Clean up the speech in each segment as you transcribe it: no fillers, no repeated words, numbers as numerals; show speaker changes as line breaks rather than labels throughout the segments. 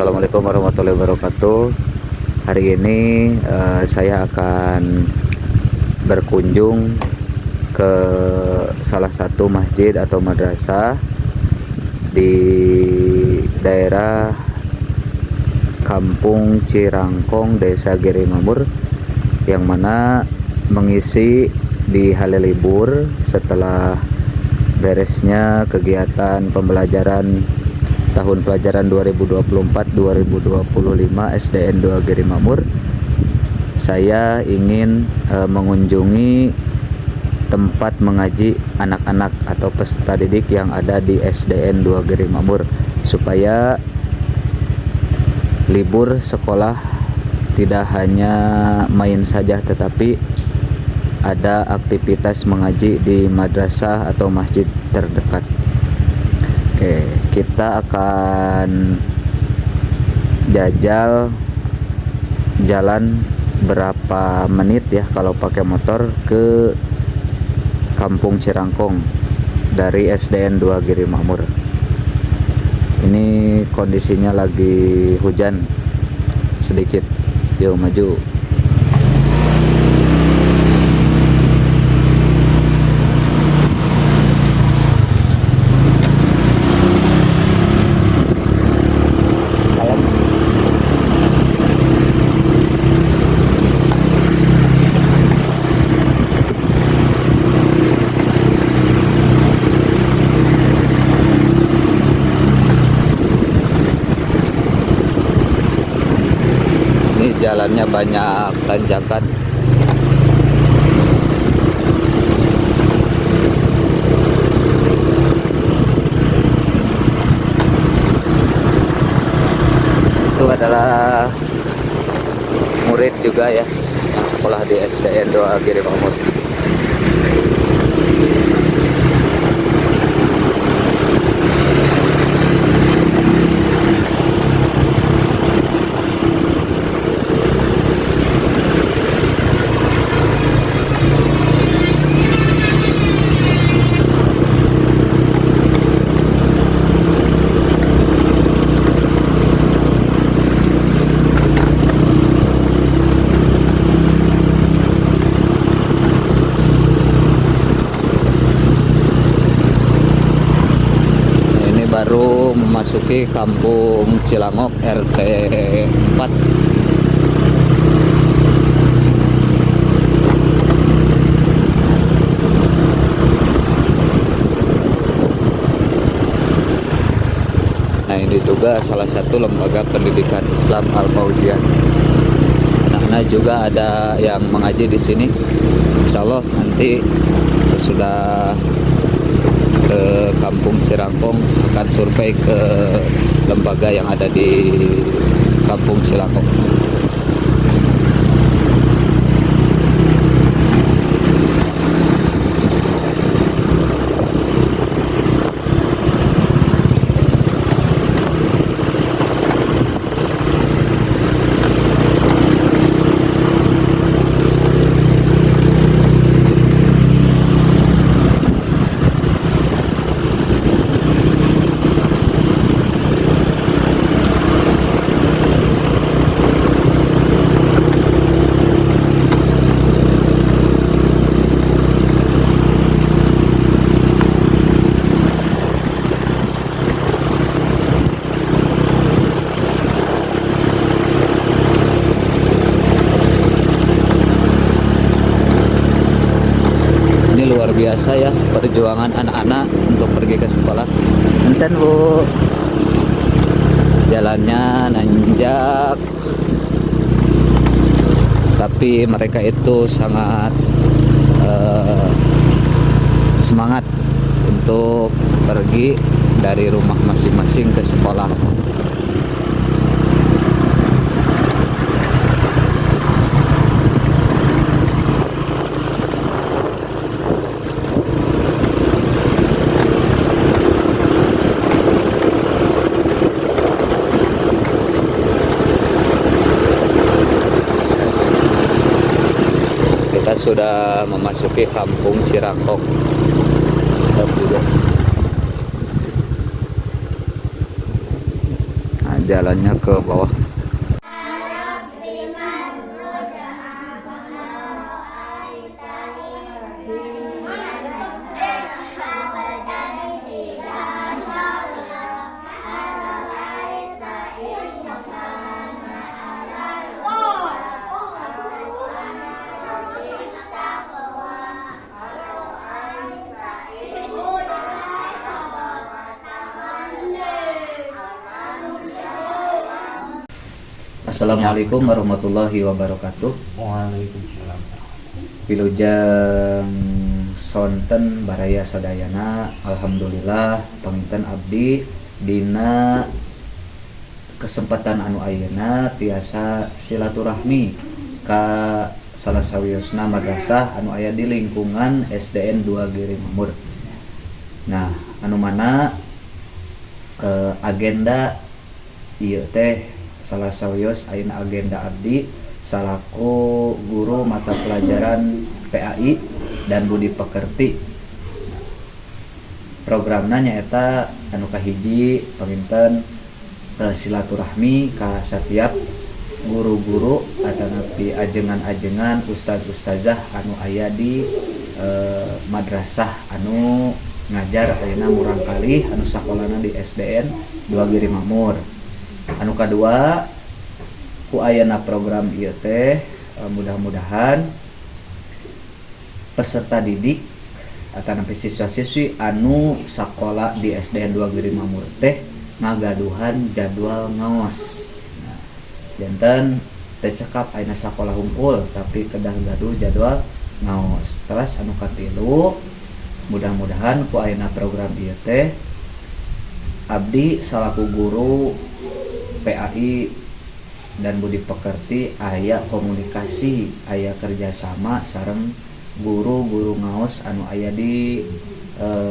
Assalamualaikum warahmatullahi wabarakatuh. Hari ini saya akan berkunjung ke salah satu masjid atau madrasah di daerah Kampung Cirangkong, Desa Girimakmur, yang mana mengisi di hari libur setelah beresnya kegiatan pembelajaran tahun pelajaran 2024-2025 SDN 2 Girimakmur. Saya ingin mengunjungi tempat mengaji anak-anak atau peserta didik yang ada di SDN 2 Girimakmur supaya libur sekolah tidak hanya main saja, tetapi ada aktivitas mengaji di madrasah atau masjid terdekat. Oke, kita akan jajal jalan berapa menit ya kalau pakai motor ke Kampung Cirangkong dari SDN 2 Girimakmur. Ini kondisinya lagi hujan sedikit. Yuk maju. Ini jalannya banyak tanjakan. Itu adalah murid juga ya yang sekolah di SDN 2 Girimakmur. Ini baru memasuki Kampung Cilangok RT 4. Nah, ini juga salah satu lembaga pendidikan Islam Al-Fauziah. Anak-anak juga ada yang mengaji di sini. Insya Allah nanti sesudah ke Kampung Cirangkong akan survei ke lembaga yang ada di Kampung Cilangkong. Ini luar biasa ya perjuangan anak-anak untuk pergi ke sekolah. Enten Bu, jalannya nanjak, tapi mereka itu sangat semangat untuk pergi dari rumah masing-masing ke sekolah. Kita sudah memasuki Kampung Cirangkong. Nah, Jalannya ke bawah. Assalamualaikum warahmatullahi wabarakatuh.
Waalaikumsalam.
Wilujeng sonten, baraya sadayana. Alhamdulillah, panginten abdi dina kesempatan anu ayeuna tiasa silaturahmi ka salah sawiosna madrasah anu aya di lingkungan SDN 2 Giri Makmur. Nah, anu mana agenda ieu teh salah sawios ayeuna agenda abdi salaku guru mata pelajaran PAI dan Budi Pekerti. Programna nyaeta anu kahiji panginten silaturahmi ka setiap guru-guru atanapi ajengan-ajengan, ustaz ustazah anu aya di madrasah anu ngajar ayeuna murangkalih anu sakolana di SDN 2 Giri Makmur. Anu kadua, ku ayana program ieu teh mudah-mudahan peserta didik atanapi siswa-siswi anu sakola di SDN 2 Giri Makmur teh ngagaduhan jadwal ngaos. Nah, janten teu cekap ayeuna sakola hungkul, tapi kedah gaduh jadwal ngaos. Terus anu katilu, mudah-mudahan ku ayeuna program ieu teh abdi salaku guru PAI dan Budi Pekerti aya komunikasi, aya kerjasama sareng guru-guru ngaos anu aya di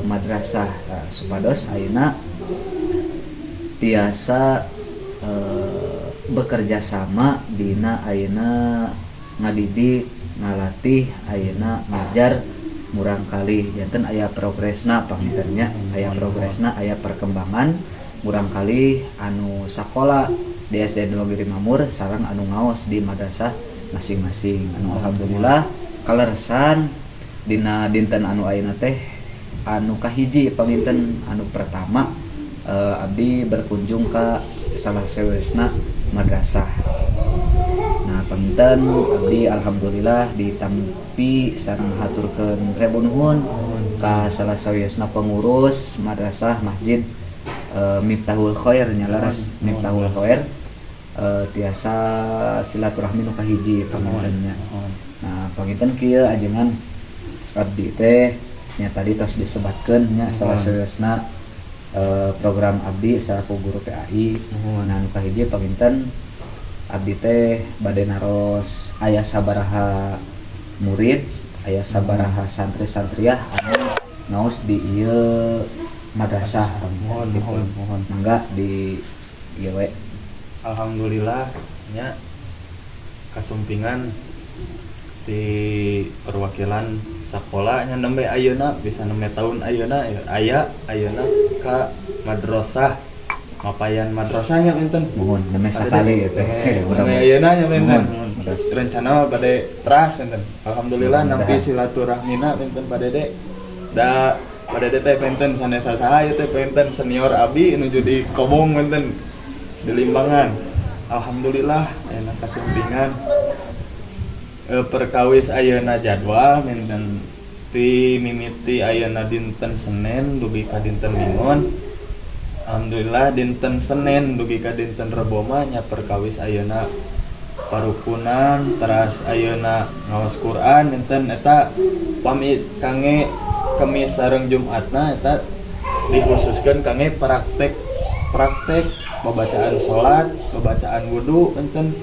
madrasah. Nah, supados ayeuna tiasa bekerja sama dina ayeuna ngadidik, ngalatih, ayeuna ngajar murangkalih, janten aya progresna panginten nya, aya progresna, aya perkembangan murangkalih anu sakola di SDN 2 Giri Makmur sareng anu ngaos di madrasah masing-masing. Anu alhamdulillah kaleresan dina dinten anu ayeuna teh anu kahiji panginten anu pertama abdi berkunjung ka salah sawiosna madrasah. Nah, panginten abdi alhamdulillah ditampi sareng haturkeun rebu nuhun ka salah sawiosna pengurus madrasah masjid Miftahul Khair nya, leres, Miftahul Khair, tiasa silaturahmi nu kahiji panginten nya. Nah, panginten kieu, ajengan abdi teh nya tadi tos disebatkeun nya salah sawiosna program abdi selaku guru PAI. Nah, anu kahiji panginten abdi teh bade naros aya sabaraha murid, aya sabaraha santri santriah anu ngaos di ieu madrasah
Mohon,
gitu.
Mohon, mohon.
Mangga di ieu we.
Alhamdulillah nya, kasumpingan di perwakilan sekolah nya, nembe ayeuna bisa nembe tahun ayeuna ya, aya ayeuna ka madrasah, mapayan madrasahnya punten.
Mohon, nembe sakali ya teh.
Nembe ayeuna nya punten.
Mohon, terus.
Rencana mah bade teras punten. Alhamdulillah
Mudah-mudahan.
Nampi silaturahmina punten. Pak Dede, da Pak Dede teh punten sanes saha ieu teh, punten senior abi nuju di Kobong punten, di Limbangan. Alhamdulillah ayeuna kasumpingan perkawis ayeuna jadwal minten ti mimiti ayeuna dinten Senin dugi ka dinten Minggon. Alhamdulillah dinten Senin dugi ka dinten Rebo mah nya perkawis ayeuna parukunan, teras ayeuna ngaos Quran dinten eta. Pami kangge Kemis sareng Jumatna eta dikhususkeun kangge praktek praktek pembacaan salat, pembacaan wudu enten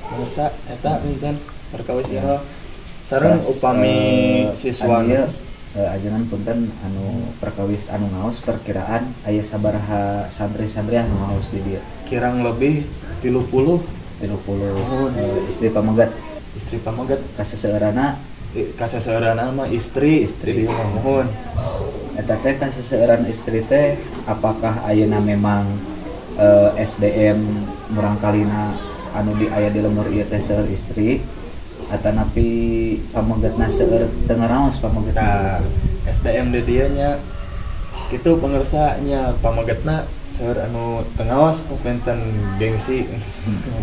pemirsa, eta enten perkawis ieu sareng
Terus,
upami siswa.
Anu ieu, ajengan punten, anu perkawis anu ngaos perkiraan aya sabaraha santri-santri anu ngaos di dieu?
Kirang lebih 30.
30, istri pamegat?
Istri pamegat.
Kaseseueurana?
Kaseseueurana mah istri
Istri.
istri di mah, mohon.
Eta teh kaseseueuran istri teh apakah ayeuna memang SDM murangkalihna anu di aya di lembur ieu teh seueur istri atanapi pamegetna seueur teu ngaraos pamegetna?
Nah, SDM di dieu nya kitu pangersa nya, pamegetna seueur anu teu ngaos, benten gengsi.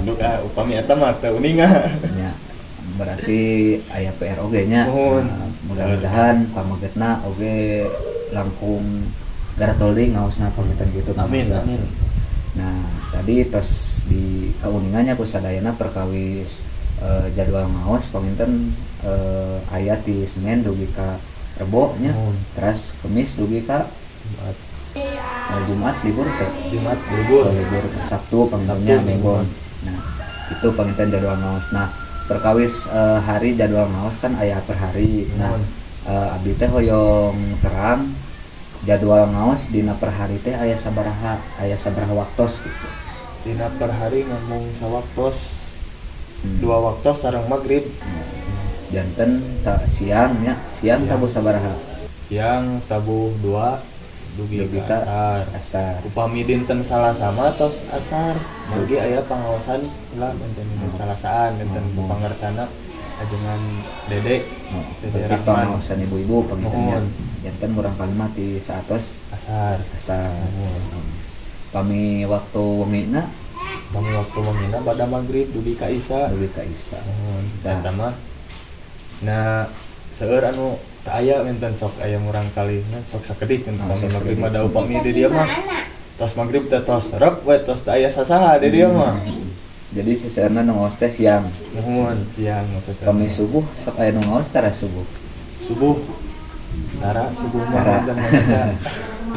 Duka upami eta mah teu uninga.
Nya, berarti aya PR oge nya.
Muhun.
Nah, mudah-mudahan pamegetna oge langkung garatol deui ngaosna panginten gitu.
Amin.
Pangersa.
Amin.
Nah, tadi tos di kauningannya ku sadayana perkawis jadwal ngaos panginten aya ti Senin dugi ka Rebo nya.
Muhun.
Terus Kemis dugi ka
Jumat.
Jumat libur teh?
Jumat libur.
Oh, libur Sabtu pangintennya.
Sabtu,
Minggu.
muhun.
Nah, itu panginten jadwal ngaos. Nah, perkawis hari jadwal ngaos kan aya per hari. Nah,
Muhun.
Abdi teh hoyong terang jadwal ngaos dina per hari teh aya sabaraha waktos gitu.
Dina per hari namung sawaktos, dua waktos sareng maghrib.
Janten tak siang nya, siang.
Siang.
Tabuh sabaraha?
Siang tabuh 2 dugi
Dugi
ka
ka
asar.
Asar.
Upami dinten Salasa mah tos asar, margi aya pangaosan lah benten dinten Salasaan, benten pangersana ajengan Dede.
Oh,
Dede
berarti
Rahman.
pangaosan ibu-ibu pangintennya.
Muhun.
Janten murangkalih mah ti saatos
asar.
Asar.
Muhun.
Pami waktu wengina?
Pami waktu wengina pada maghrib dugi ka Isya.
Dugi ka Isya.
Muhun.
Tah.
Eta mah nah seueur anu teu aya, benten sok aya murangkalihna sok sakedik benten
Oh,
pami
sok
maghrib
sakedik.
mah, da upami di dieu mah tos maghrib teh tos rep we, tos teu aya sasaha di dieu mah.
Jadi seseueurna nu ngaos teh siang.
Muhun, siang maksudnya.
Pami subuh sok aya nu ngaos tara subuh?
Subuh tara, subuh mah
Tara.
benten manusia.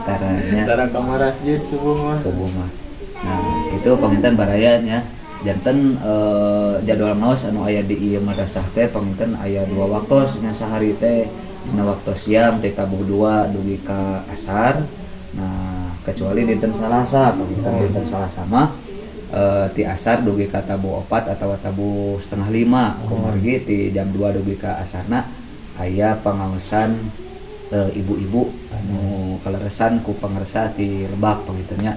Taranya.
Tara ka masjid subuh mah.
Subuh mah. Nah, itu panginten baraya nya, janten jadwal ngaos anu aya di ieu madrasah teh panginten aya dua waktu nya sehari teh, dina waktu siang teh tabuh 2 dugi ka asar. Nah, kecuali dinten Salasa panginten, dinten Salasa mah ti asar dugi ka tabuh 4 atau tabuh 4.30, kumargi ti jam 2 dugi ka asarna aya pangaosan ibu-ibu anu kaleresan ku pangersa ti Lebak panginten nya.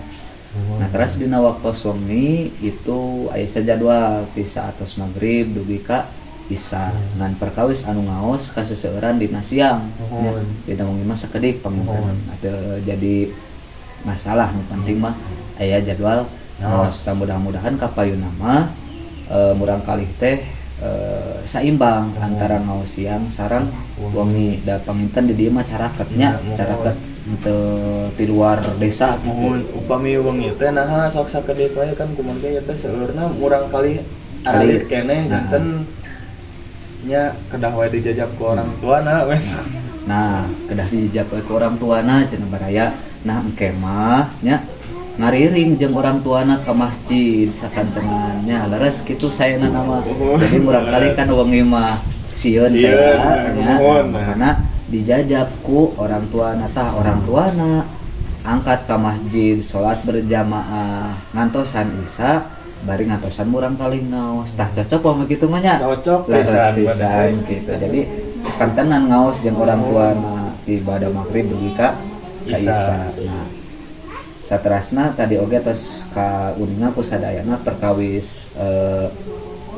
Nah, terus dina waktu wengi itu aya sajadwal ti saatos maghrib dugi ka Isya. Ngan perkawis anu ngaos kaseseueuran dina siang nya.
Muhun.
Dina wengi mah sakedik panginten.
Muhun.
Atau jadi masalah, nu penting mah aya jadwal ngaos. Tah, mudah-mudahan kapayunna mah murangkalih teh saimbang antara ngaos siang sareng wengi, da panginten di dieu mah caraketnya,
Ya, muhun.
caraket henteu di luar desa gitu.
Muhun, upami wengi teh naha sok sakedik wae kan kumaha ya teh seueurna murangkalih alit keneh,
Nah.
janten nya kedah wae dijajab ku orang tua na we.
Nah, kedah dijajab ku orang tuana cenah baraya. Nah, engke mah nya ngariring jeung orang tuana ke masjid sakantenannya, leres kitu saena nama. Jadi murangkalih kan wengi mah sieun teh
Sieun,
nya.
muhun.
Makana dijajab ku orang tuana, tah orang tuana angkat ke masjid salat berjamaah ngantosan Isya, bari ngantosan murangkalih ngaos. Tah, cocok mah kitu mah nya.
Cocok
leres
pisan,
pisan
bener.
Gitu, jadi sakantenan ngaos jeung orang tuana di ibadah maghrib dugi ka
Isya.
Isya. Nah, saterasna tadi oge tos ka uninga ku sadayana perkawis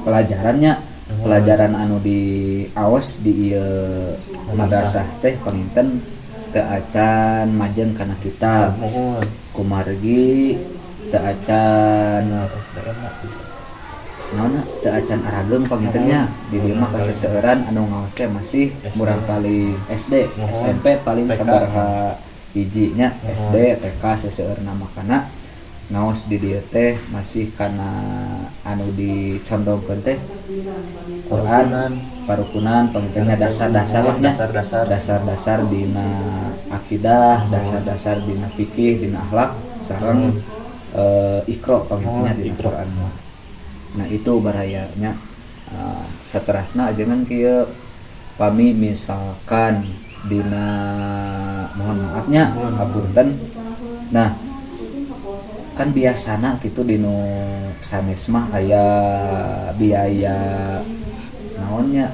pelajarannya, pelajaran anu di aos di ieu madrasah teh panginten teu acan majeng kana kitab.
Muhun.
Kumargi teu acan
Nah, SDM lah.
Naonna, teu acan arageng pangintennya di dieu mah, kaseseueuran anu ngaos teh masih
SD.
Murangkalih SD,
Muhun.
SMP paling
TK.
sabaraha hijinya.
Muhun.
SD, TK seseueurna, makana ngaos di dieu teh masih kana anu dicondongkeun teh Quran,
Parukunan.
Parukunan pangintennya, dasar-dasar lah nya.
Dasar-dasar.
Dasar-dasar dina akidah, dasar-dasar dina fikih, dina akhlak sareng iqra pangintennya
Muhun,
dina
iqra.
Quran mah. Nah, itu barayanya. Saterasna ajengan kieu, pami misalkan dina, mohon maafnya,
Muhun.
hapunten. Nah, kan biasana gitu dinu sanes mah aya biaya naonnya,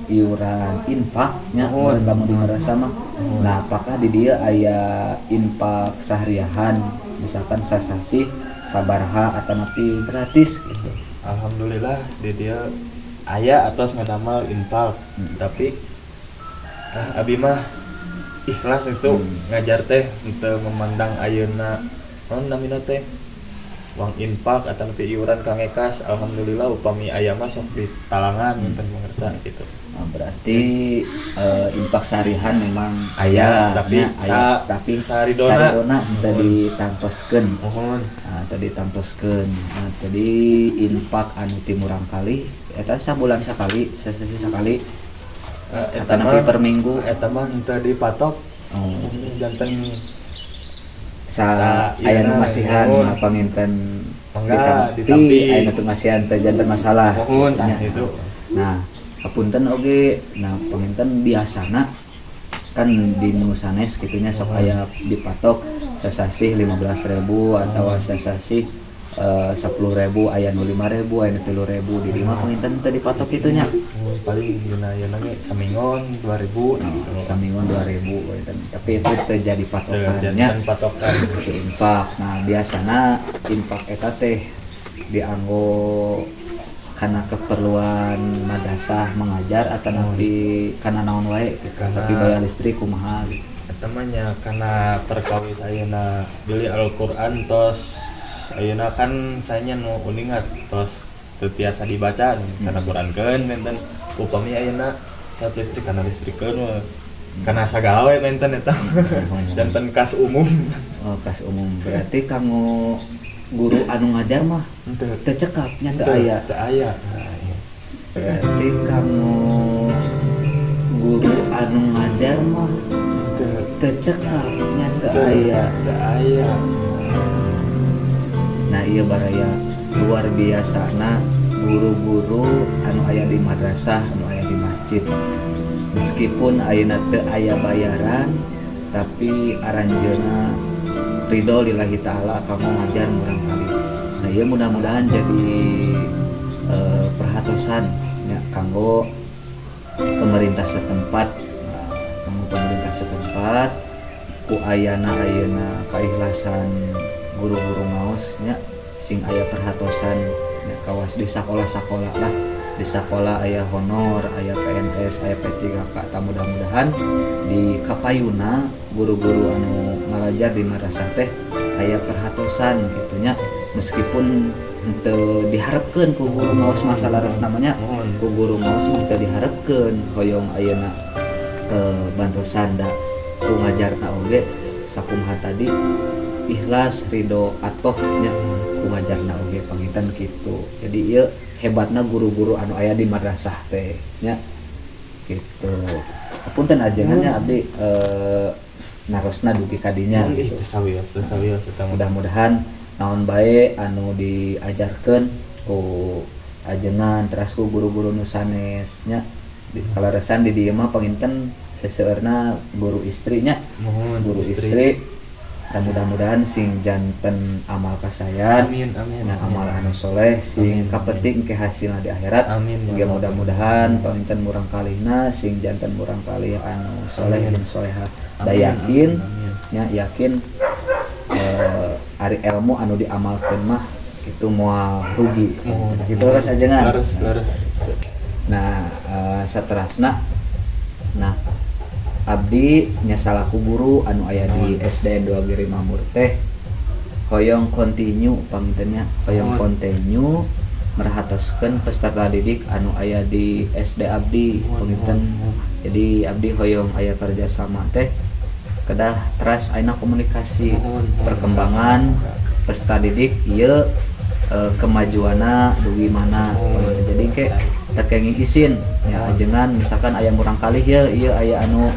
iuran infaknya.
Muhun.
Lamun di madrasah mah. Nah, apakah di dieu aya infak sahriahan, misalkan sasasi Sabaraha atanapi gratis gitu?
Alhamdulillah di dieu aya atos ngadamel infak, tapi ah, abi mah ikhlas itu ngajar teh, henteu memandang ayeuna naon namina teh uang infak atau lebih iuran kangge kas. Alhamdulillah upami aya mah sok ditalangan punten pangersa gitu.
Nah, berarti infak seharian memang
aya, tapi
nya, aya, tapi
saridona.
Saridona teu ditantoskeun.
Mohon.
Nah, tadi tantoskeun. Nah, tadi infak anu ti murangkalih eta sabulan sekali, sesesi sekali?
Eta
Atau nanti
mah
per minggu?
Eta mah henteu dipatok.
Oh.
Janten
sa
aya
aya nu masihan
muhun.
Mah panginten
Mangga,
ditampi,
ditampi.
Aya nu teu masihan teh janten masalah.
Muhun tah
Nya.
itu.
Nah, hapunten oge, nah panginten biasana kan di nu sanes kitu nya sok aya dipatok sasasih 15.000 atau sasasih 10.000, aya nu 5.000, aya nu 3.000. Di dieu mah panginten teu dipatok kitu nya?
Paling dina ayeuna ge saminggon 2000
Oh,
gitu.
Saminggon 2000 panginten. Tapi itu teu jadi patokan nya.
Janten patokan.
Itu infak. Nah, biasana infak eta teh dianggo karena keperluan madrasah mengajar atau napi karena naon wae gitu?
Karena
Tapi bayar listrik kumaha gitu?
Eta mah nya kana perkawis ayeuna beli Al-Qur'an tos ayeuna kan saya nu uningat tos teu tiasa dibaca karena Qur'ankeun benten upami ayeuna saat listrik kana listrikeun we. Kana sagala we benten eta janten kas umum.
Oh, kas umum. Berarti kanggo guru anu ngajar mah
henteu.
Teu cekap nya, teu
Teu
aya?
Teu aya.
Berarti kanggo guru anu ngajar mah
Henteu.
Teu cekap nya, teu
Teu
aya?
Teu aya.
Nah, iya baraya, luar biasa. Nah, guru-guru anu aya di madrasah, anu aya di masjid, meskipun ayeuna teu aya bayaran, tapi aranjeuna ridho lillahi ta'ala kanggo ngajar murangkalih. Nah, iya mudah-mudahan jadi perhatosan ya kanggo pemerintah setempat. Nah, kanggo pemerintah setempat, ku ayana ayeuna keikhlasan guru-guru ngaos nya, sing aya perhatosan ya, kawas di sekolah-sekolah lah, di sekolah aya honor, aya PNS, aya P3K. Tah, mudah-mudahan di kapayuna guru-guru anu ngalajar di madrasah teh aya perhatosan gitu nya, meskipun henteu diharapkeun ku guru ngaos masalah res namanya.
Mohon.
Ku guru ngaos mah teu diharapkeun hoyong ayeuna bantosan, da ku ngajarna oge sakumaha tadi, ikhlas ridho atoh nya ku ngajarna oge panginten kitu. Jadi ieu hebatna guru-guru anu aya di madrasah teh nya gitu. Punten ajengannya, abdi narosna dugi kadinya
Ih,
gitu.
Teu sawios, teu sawios eta mah.
Mudah-mudahan naon bae anu diajarkeun ku ajengan teras ku guru-guru nu sanes nya, di kaleresan di dieu mah panginten seseueurna guru istrinya.
Mohon.
Guru istri dan mudah-mudahan sing janten amal kasayan.
Amin, amin.
Nah, amal anu soleh sing
Amin,
kapetik ke hasilna di akhirat.
Amin, ya
Muga
Allah.
Mudah-mudahan panginten murangkalihna sing janten murangkalih anu soleh
Amin.
jeung soleha. Da
Amin,
yakin
amin, amin.
nya, yakin ari ilmu anu diamalkeun mah itu moal rugi.
Mohon.
Gitu leres ajengan?
Leres, leres.
Nah, saterasna, nah abdi nya salaku guru anu aya di SDN 2 Giri Makmur teh hoyong continue panginten nya, hoyong
Mohon.
Continue merhatoskeun peserta didik anu aya di SD abdi
Mohon,
panginten.
Mohon, mohon.
Jadi abdi hoyong aya kerjasama teh kedah teras ayeuna komunikasi
Mohon, mohon.
perkembangan peserta didik ieu, kemajuanna dugi mana.
Mohon.
Jadi ke teu kenging isin ya ajengan, misalkan aya murangkalih ya ieu aya anu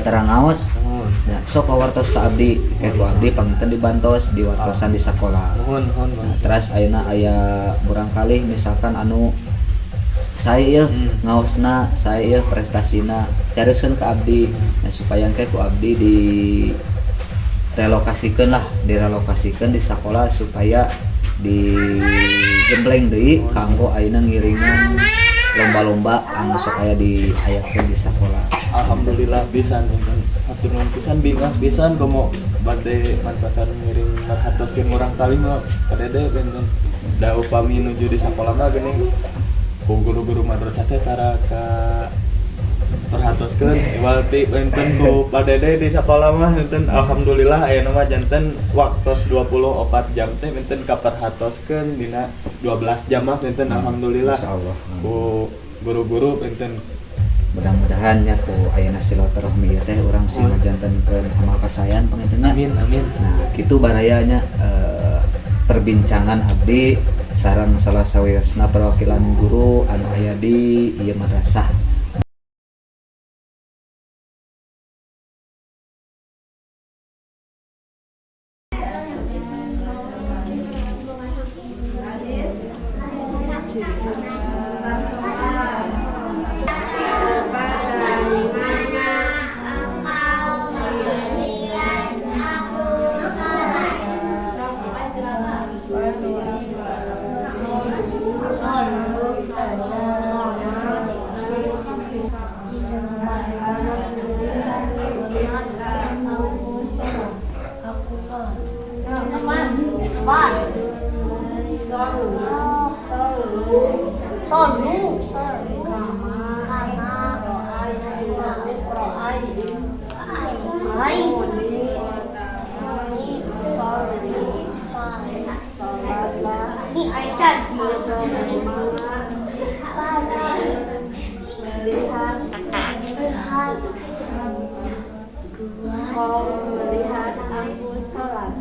terang ngaos
Mohon.
ya, sok pawartos ka abdi, kayak ku abdi panginten dibantos diwartosan di sekolah.
Mohon, mohon,
Nah, teras ayeuna aya murangkalih misalkan anu saya ieu ngaosna, saya ieu prestasina, carioskeun ka abdi. Nah, supaya engke ku abdi di relokasikeun lah, direlokasikeun di sekolah supaya digembleng deui kanggo ayeuna ngiringan lomba-lomba anu sok aya di ayakeun di sekolah.
Alhamdulillah pisan punten. Hatur nuhun pisan, bingah pisan komo bade mantosan ngiring merhatoskeun murang kali mah Pak Dede benten. Da upami nuju di sakola mah geuning ku guru-guru madrasah teh tara ka perhatoskeun iwal ti benten ku Pak Dede di sakola mah benten. Alhamdulillah ayeuna mah janten waktos 24 jam teh benten kaperhatoskeun dina 12 jam mah benten, alhamdulillah.
Insyaallah.
Ku guru-guru benten.
Mudah-mudahan ya ku ayeuna silaturahmi ieu teh urang sing ngajantenkeun amal kasaean panginten nya.
Amin, amin.
Nah, kitu baraya nya, perbincangan abdi sareng salah sawiosna perwakilan guru anu aya di ieu madrasah.
Melihat aku sholat.